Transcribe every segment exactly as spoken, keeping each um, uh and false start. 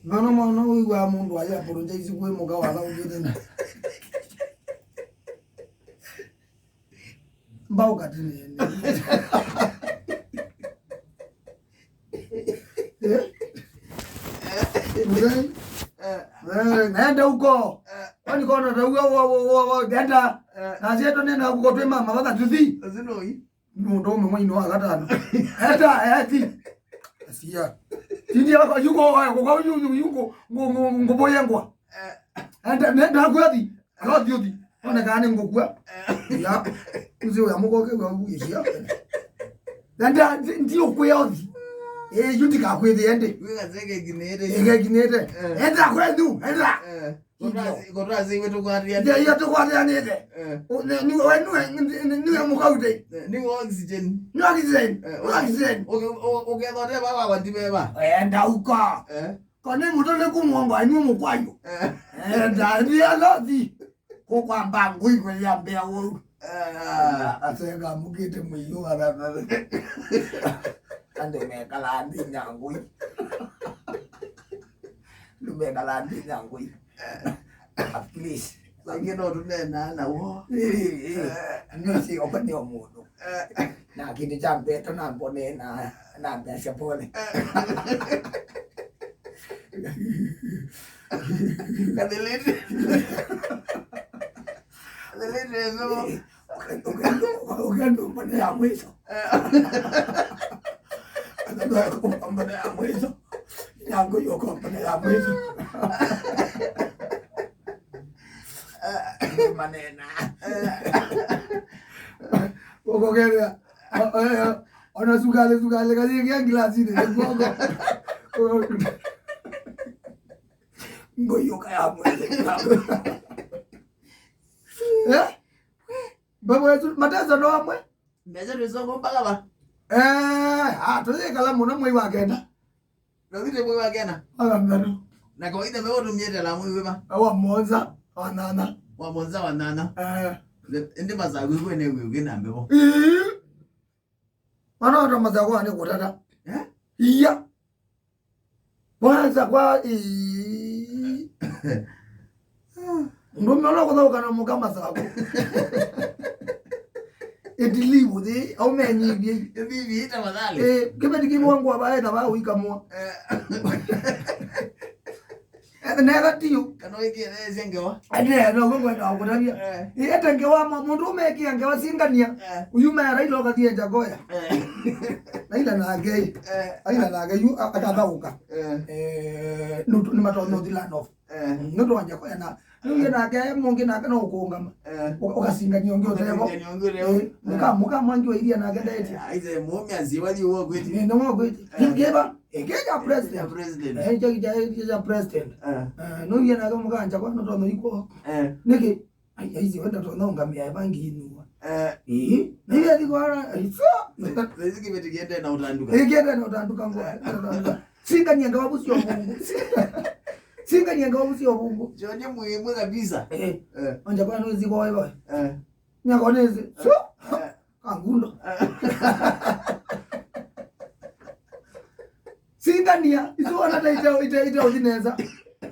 Mwana, mwana ũiwaa mũndũ ayĩ apologize kwĩ mũka wathaũkĩte na mbaũ katĩnĩnĩ. Eh? Eh, naenda huko. Kwani kona taua wa, wa, wa, wa, genda. Na sieto nena huko twe mama vatha tuthi. Azinoi. Mũndũ ũmwe mwai-inĩ wa gatano. Eta, eti. Asia. Tindi yako yuko, kuka yuko, yuko, nguboye ngwa. Enda, nenda kwethi. Alothi uthi. Ona kana ngukua. Ya. Uzi ya mugoke wa uye ya. Nenda ndi ukwe othi. Eh, yuti ka kwethi ende. Wega zege ginete. Ege ginete. Enda kwethu, enda. Kotwasĩiwe tũkwatĩanĩte. Ndio, iyo tũkwatĩanĩte. Eh. U-, ni-, ni-, we nue, ni-, ni-, niwe mũkaute. Eh, nĩwe oxygen. Ni oxygen. Eh, ni oxygen. Ũke-, ũ-, ũkethwa nde baba wa ndimeva. Enda uko. Eh. Kone mũtole kumwongo anyu mũkwayo. Eh. Enda, ndia lothi. Kũkwamba ngũi kwĩyambĩa ũu. Eh. Asenga mukite mũiyo wa thana. Andũ mekala ndi nyangũi. Ndũmekala ndi nyangũi. At least. Angĩ no tũneenaa na wo. Ĩĩ, ĩĩ. Nĩsĩ opa nĩ o mũndũ. Na kĩndũ kya mbee tũnambone na, na mbesha pole. Kathiliti. Kathiliti nzũmũ. Ũkenda mbone ya mwisho. Mbone ya mwisho. Yangu yo kwa mbone ya mwisho. Manena. Ũkũgeria. Ona sukali, sukali, kayingia ngilasini. Ngoyoka ya mwisho. Eh? Baba wetu, mateso no amwe. Mbeca twĩsongo mpaka va? Eh, ah, tũyĩkala mũno mwei wa kenda. Na ũthite mwei wa kenda? Wa kenda. Na kawaida mewe ũtũmĩte la mwei wĩva? Wa mũonza, wa nana. Wa mũonza, wa nana. Eh. Ĩndĩ masaku ĩkwene wĩ ũkĩ na mbevo. Ĩĩ. Mwana wa Thomas akoa nĩ kũtata. Eh? Iya. Kwanza kwa ii. Ndũme ũla kũthaũka na mũka masaku. Ĩtilivu thi, au menyivye. Ĩtilivu, tafadhali. Eh, kĩveti kĩmwe ngwa vae na va ũikamwa. Eh. Ethĩ nethatiũ. Kana wĩkĩe theesya ngewa. Ene, no, ngwenda kũkũtavya. Eh. Ĩete ngewa, mũ-, mũndũ ũmekĩa ngewa singania. Eh. Ũyuma ya Raila ũkathie Njagoya. Eh. Raila nake. Eh. Raila nake yu a-, akathaũka. Eh. Eh, nũndũ nĩmatonya ũthi land off. Eh. Nũndũ wa Njagoya na, nũndũ nake, mũngĩ nake no ũkũũngama. Eh. Ũka-, ũkasingania ũngĩ ũtevo. Ũkasingania ũngĩ ũtevo. Eh, mũka-, eh, mũka mwangi wa iria nake ndeti. Eh, aise, mũmya nziwa thiĩ wogwĩti. Eh, nĩ wogwĩti. Eh. Kĩva? Ĩkĩ kya president. Kya president. Eh, kya, kya, kya, kya president. Eh. Eh, no yena kama kanja kwa no tono iko. Eh. Nĩkĩ? Ai, ai, si wenda tono ngamia ya bangi inua. Eh. Eh, na ile liko ara, ai, so. Sisi kiveti kiende na utanduka. Eh, kiende na utanduka ngo. Eh. Singania ngewa mũsyĩ wa Mũngũ. Singania ngewa mũsyĩ wa Mũngũ. Jonye muhimu kabisa. Eh. Eh. Onja kwa no ziko wewe. Eh. Nyakonezi. So. Eh. Kangundo. Singania, isu ona ta ite, ite, ite ũthi nesa.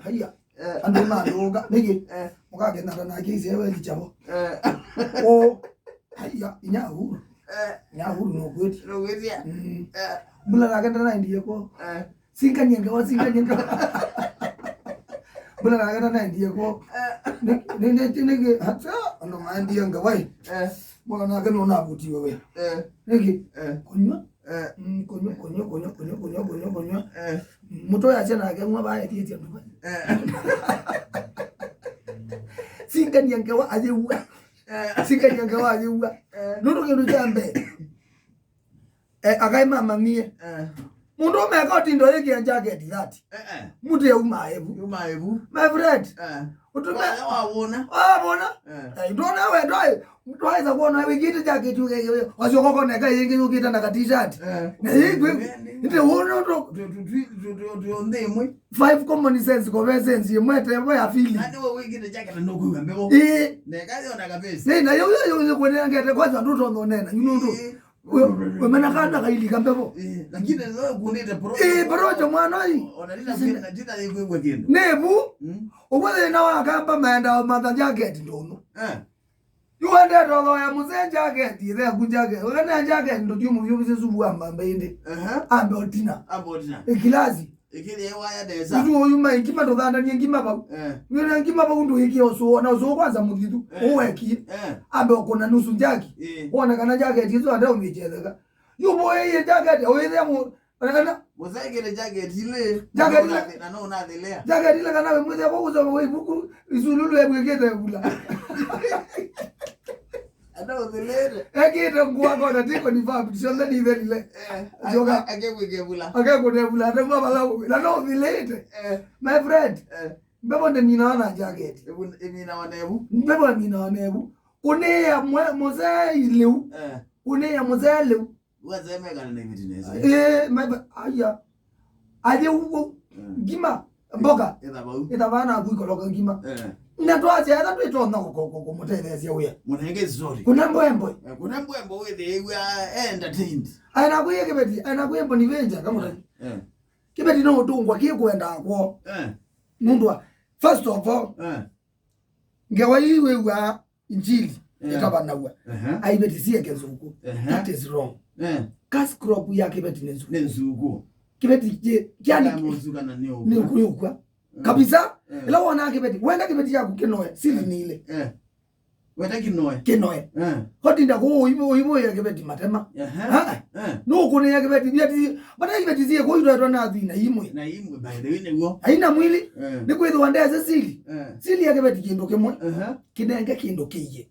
Haya. Eh. Andũ mandũka, nĩkĩ? Eh. Mũkakenata nake ise we lichabo. Eh. O. Haya, inya Uhuru. Eh. Inya Uhuru no kwĩti. No kwĩtia. Mm. Eh. Mbula nake ndanaendie ko. Eh. Singania ngewa, singania ngewa. Mbula nake ndanaendie ko. Eh. Nĩ, nĩ, nĩ, nĩ, nĩkĩ, hata, andũ maendie ngewa ĩ. Eh. Mbula nake no navutiwe we. Eh. Nĩkĩ? Eh. Kũnywa. Eh. Mm, kũnywa, kũnywa, kũnywa. Eh. Mũtwe yasya nake ng'wa vaetiĩtye andũ vai. Eh. Singania ngewa ayĩw'a. Eh. Singania ngewa ayĩw'a. Eh. Nũndũ kĩndũ kya mbee. Eh, akaĩ mamamie. Eh. Mũndũ ũmeka ũtindo yĩkĩa jacket that. Eh, eh. Mũtĩ uma evu. Uma evu. My friend. Eh. Ũtume. Wa, wawona. Wawona. Eh. Eh, ndona we, ndoi. Ndoi za kuona we gite jacket uge, uge. Wasio koko neka yingi yukita na ka t-shirt. Eh. Na yingi. Ndio wono ndo. Tu, tu, tu, tu, tu, tu, nde mwe. Five common sense, common sense, imwe tevo ya fili. Nani we wigite jacket na nuku ya mbevo. Eh. Neka yo na kabisa. Eh, na yo, yo, yo, yo, kwene ngete kwanza nduto ndo nena. You know, ndo. Eh. We, we mena kana kailika mbevo. Eh, lakini leo kunite pro. Eh, bro, cha mwana hii. Ona lina kwenda, ndina kwigwa kindu. Nebu, mm. Uwe na wakamba maenda matha jacket ndono. Eh. Yu wendete ũthoya mũsee jacket, ĩthe yaku jacket. Ũkana jacket, ndũtiũmũvyũvĩsye suvu wa mbamba ĩndĩ. Aha. Ambe ũtina. Ambe ũtina. Ĩkilasi. Ĩkĩlĩ waya nesa. Ũsu ũyuma ngima ndũthandanie ngima vau. Eh. Wĩna ngima vau ndũĩkie ũsũũ, na ũsũũ kwanza mũthithu. Eh. Ũwekie. Eh. Ambe ũkũna nusu jaki. Eh. Wone kana jacket ĩsu ate ũmĩchetheka. Yu mũĩie jacket, ũĩthĩa mũ-, Kana mũsee ekĩte jacket ilĩ, jacket na ilĩ. Ũnathi-, na no ũnathilea. Jacket ilĩ kana we mwĩthĩa kwa kũsoma kwa ibuku, isululu ebwĩkĩte vula. Ana ũthilĩte. Ekĩte nguo akona tiko ni vabu, cionthe ni ithelile. Eh, Njoka. Ake-, akebwĩke vula. Akekũne vula, ate mwa vala we, na no ũthilĩte. Eh. My friend, eh. Mbevo ndĩminawa na jacket. Ebu, ĩminawa nevu. Mbevo ĩminawa nevu. Kũnĩĩa mwe-, mũsee ilĩu. Eh. Kũnĩĩa mũsee ilĩu. Wasemekana na iveti nesa. Eh, maiva, aya. Aje uko. Mm. Ngima, mboga. Etha vau. Etha vana kuikoloka ngima. Eh. Na twasya etha twitona kumutetheesya wia. Munenge sorry. Kuna mbwembwe. Eh, kuna mbwembwe withe ewa entertained. Ana kuye kibeti, ana kuye mboni venja kama. Eh. Kibeti no utungwa kikwenda kwa. Eh. Mundu wa, first of all, eh. Ngewa hii wewa injili, eh, ĩtavanaw'a. Ehe. Aivetisie kĩnzungu. Ehe. That is wrong. Eh. Cash crop ya kĩveti nĩ nzungu. Nĩ nzungu. Kĩveti kĩ-, yani, mũsu kana nĩ ũkwa. Nĩ ũkwa. Mm. Kabisa. Eh. Ĩla wona kĩveti, wenda kĩveti yaku kĩnoe, sili nĩ ile. Eh. Wenda kĩnoe. Kĩnoe. Eh. Kotinda kũ ũivo, ũivo ya kĩveti matema. Ehe. Ah. Eh. No kũnĩa kĩveti, kĩveti, bata kĩveti sie kũ itwetwa na thina imwe. Na imwe, by the way, nĩguo. Haina mwili. Eh. Nĩ kwĩthĩwa ndese sili. Eh. Sili ya kĩveti kĩndũ kĩmwe. Ehe. Kĩnenge kĩndũ kĩie.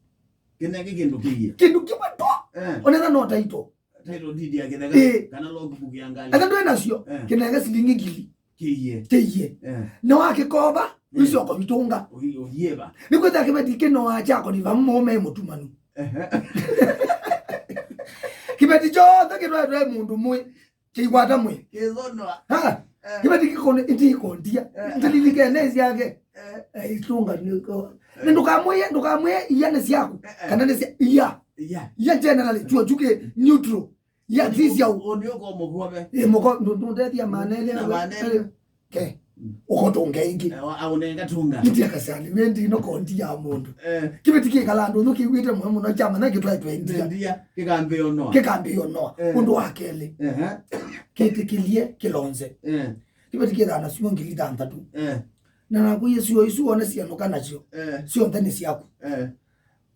Kĩnenge kĩndũ kĩie. Kĩndũ kĩmwe tu. Eh. Onetha no title. Title deed ya kĩtheka, eh, kana logbook ya ngali. Ata ndwĩ nacio, eh, kĩnenge silingi ngili. Kĩie. Kĩie. Eh. Na wakĩkova, eh, wĩsoko vitũnga. Ũi-, ũiĩva. Nĩ kwĩthĩa kĩveti kĩnoa kyako ni vamwe me mũtumanu. Ehe. Kĩveti kyothe kĩtwaĩtwe mũndũ mwĩ. Kĩikwata mwĩ. Kĩthonwa. Ha? Eh. Kĩveti kĩkone, ĩndĩ ikondia. Eh. Ndĩlilikene syake. Eh. Eh, itunga nĩko. Eh. Na ndũkamwĩe, ndũkamwĩe iya nĩ syaku. Eh, eh. Kana nĩ sya iya. Iya. Iya generally, chuo chuke neutral. Iya, ti sya u-, ũndĩ ũko mũkuove. Eh, mũko, ndũ-, ndũndethia manele. Na manele. Ke. Mm. Ũkotunga ĩngĩ. Eh, wa-, aũnenga tunga. Nĩtia kasani, wendi no kondi ya mũndũ. Eh. Kĩveti kĩkala andũ, nũkĩw'ĩte mũno mũno, kyamanya kĩtwaĩtwe India. India, kĩkambĩĩo noa. Kĩkambĩĩo noa. Eh. Ũndũ wa kelĩ. Ehe. Kĩtĩkĩlie kĩlonze. Eh. Kĩveti kĩthana sio ngili thanthatũ. Eh. Na naku icio isu wone cianũka nacio. Eh. Cionthe nĩ syaku. Eh.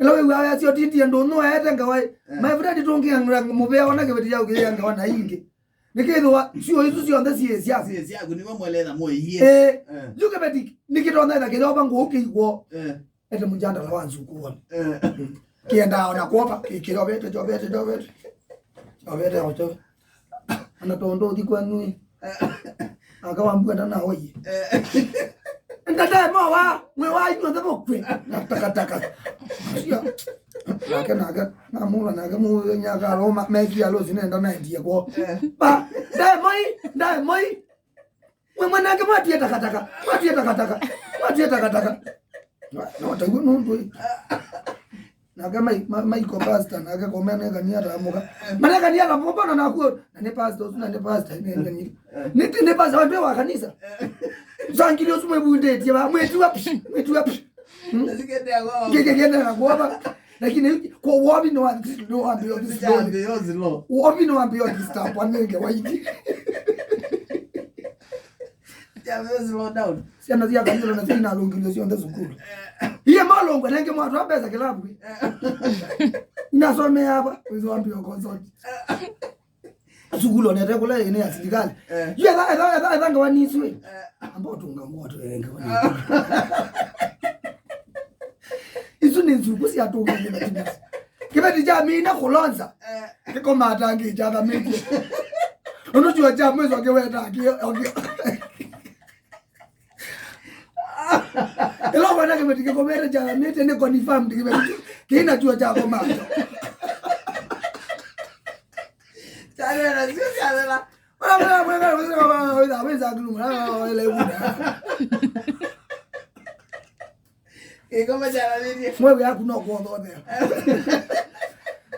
Ĩla wĩw'aa wĩasya ũtindie ndũnyũ aete ngawa, eh, my friend, tũngĩanĩra mũvea ona kĩveti kyaku kĩya ngawa na ingĩ. Nĩkĩthĩwa syũa isu syonthe syĩ syaku. Syĩ syaku, nĩwe mweleza mũiie. Eh, eh, yu kĩveti nĩkĩtonya ĩtha kĩyova ngũũ kĩikw'o. Eh. Ete mũjandala wa nzukuoni. Eh. Kĩendaa ona kwova, kĩ-, kĩyovete, yovete, yovete. Yovete, yovete. Ana tondũ ũthi kwenu ĩ. Aka wambua ndana oye. Ndatae mawa, mwe wa inyuothe mũkw'e. Na takataka. Sia. Nake, nake, namũla nake mũthenya akaroma, meki alosi nenda naendie kwoo. Ba, ndae moi, ndae moi. Mwe mwanake mwatie takataka, mwatie takataka, mwatie takataka. No, no, taigua nũndũ ĩ. Nake mai-, ma-, maiko pastor, nake komea nekania ataamũka. Manekania ataamũka, mbona nakuo? Na nĩ pastor, ũsu na nĩ pastor, nĩ, nĩ, nĩ, nĩ, nĩ pastor, wambia wa kanisa. Sangili ũsu mwĩvundĩtie, ba, mwĩtiwa, mwĩtiwa. Hmm? Ngeke kende na kuoba. Lakini kwa wobi no wa, no wa mbio this law. Ambio this law. Wobi no wa mbio this stuff, wanenge waiti. Ambio slow down. Syana sya kanitha nasyo inalũngilwe syonthe sukulu. Iye malũngwa nenge mwatwa mbesa kĩlavu. Nasomea hapa, wĩsĩ wambio consult. Sukulu onete kũla ĩnĩ ya silikalĩ. Eh. Yu etha, etha, etha, etha ngawa niswe. Eh. Amba ũtunga nguo tu, eh, ngawa niswe. Isu nĩ nzuku sya tunga nĩ matinasi. Kĩveti kya mina kũlonza. Eh. Kĩkomatangĩ kya thamĩtye. Ũndũ chuo kya mwĩso kĩweta kĩ, okay. Ĩla ũkwenda kĩveti kĩkomete kyalanĩte nĩ confirmed kĩveti kĩu kĩina chuo kya komando. Kyalera, sio kyalera. Wala, wala, wala, wala, wala, wala, wala, wala, wala, wala, wala, wala. Kĩkoma kyalanĩtye. Mwewe yaku no kũthothea.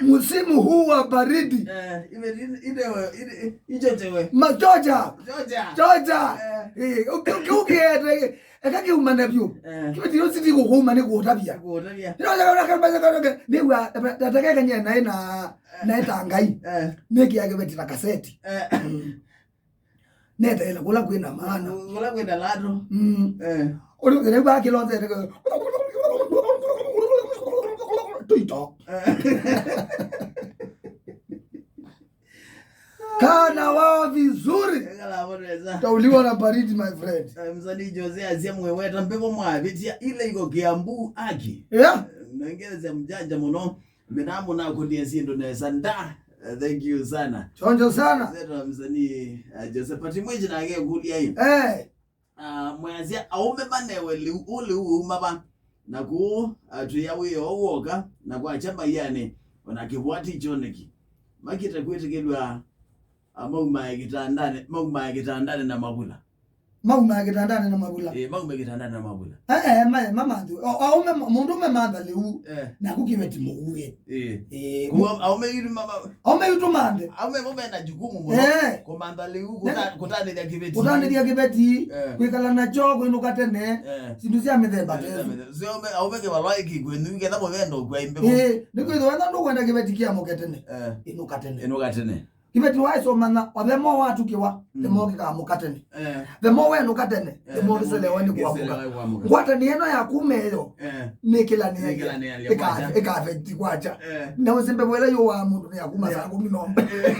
Msimu huu wa baridi. Eh, ime-, ine-, ine-, ine-, ichochewe. Machocha. Chocha. Chocha. Eh. Eh, uki-, uki-, ukiete, eka kiumane vyũ. Eh. Kĩveti yũsĩ ti kũkũuma nĩ kũũtavya. Kũũtavya. Nĩwa, natakekanyie naĩ na, naĩ ta Ngai. Eh. Nĩkĩa kĩveti na kaseti. Eh. Mm. Neteele kũla kwĩna maana. Kũla kwĩna lato. Mm. Eh. Ũlĩ ũkĩlew'a kĩlonzete. Tuito. Eh. Kana wao vizuri. Kala hapo neza. Tauliwa na baridi, my friend. Eh, msanii Jose asia mweweta mbevo mwavitia ile iko Kiambu aki. Yeah. Nongereza mjanja mũno. Mĩnamũ nakũnie syĩndũ nesa nda. Eh, thank you sana. Chonjo sana. Zeta msanii, eh, Josephat Mwiji nake kũlya ĩ. Eh. Ah, mwasya aũme manewe lĩu, ũ lĩu ũuma va? Na kũu, ah, twĩa wĩoo woka, na kwakya maianĩ, ona kĩvwati kyoneki. Makĩte kwĩtĩkĩlw'a, ah, maumae kĩtandanĩ, maumae kĩtandanĩ na mavula. Maumae kĩtandanĩ na mavula. Eh, maume kĩtandanĩ na mavula. Eh, eh, ma-, mamanthe. O, aũme, mũndũũme mantha lĩu. Eh. Naku kĩveti mũue. Eh. Eh, kũu aũme yu ma-, ma-, aũme yu tũmanthe. Aũme mo mena jukumu mũno. Eh. Kũmantha lĩu, kũta-, kũtanĩthya kĩveti. Kũtanĩthya kĩveti, eh, kwĩkala nakyo, kũinũka tene. Eh. Syĩndũ sya mĩthemba ta ĩsu. Sio aũme, aũme kĩvalwa ĩkĩ kwenyu, ketha mũvendo kwa imbevo. Eh, nĩkwĩthĩwa ethwa ndũkwenda kĩveti kĩamũke tene. Eh. Inũka tene. Inũka tene. Kĩveti waisomana, o the more watukĩwa, the more kĩkamũka tene. Eh. The more wenũka tene, the more kĩselewa nĩ kwamũka. Ngwatanĩo ĩno ya kuma ĩyo, eh, nĩkĩlanĩalia. Nĩkĩlanĩalia ĩka-, kwakya. Ĩka affect kwakya. Eh. Na ũsimbe wĩla yũaa mũndũ nĩ ya kuma saa kũmi na ũmwe. Eh.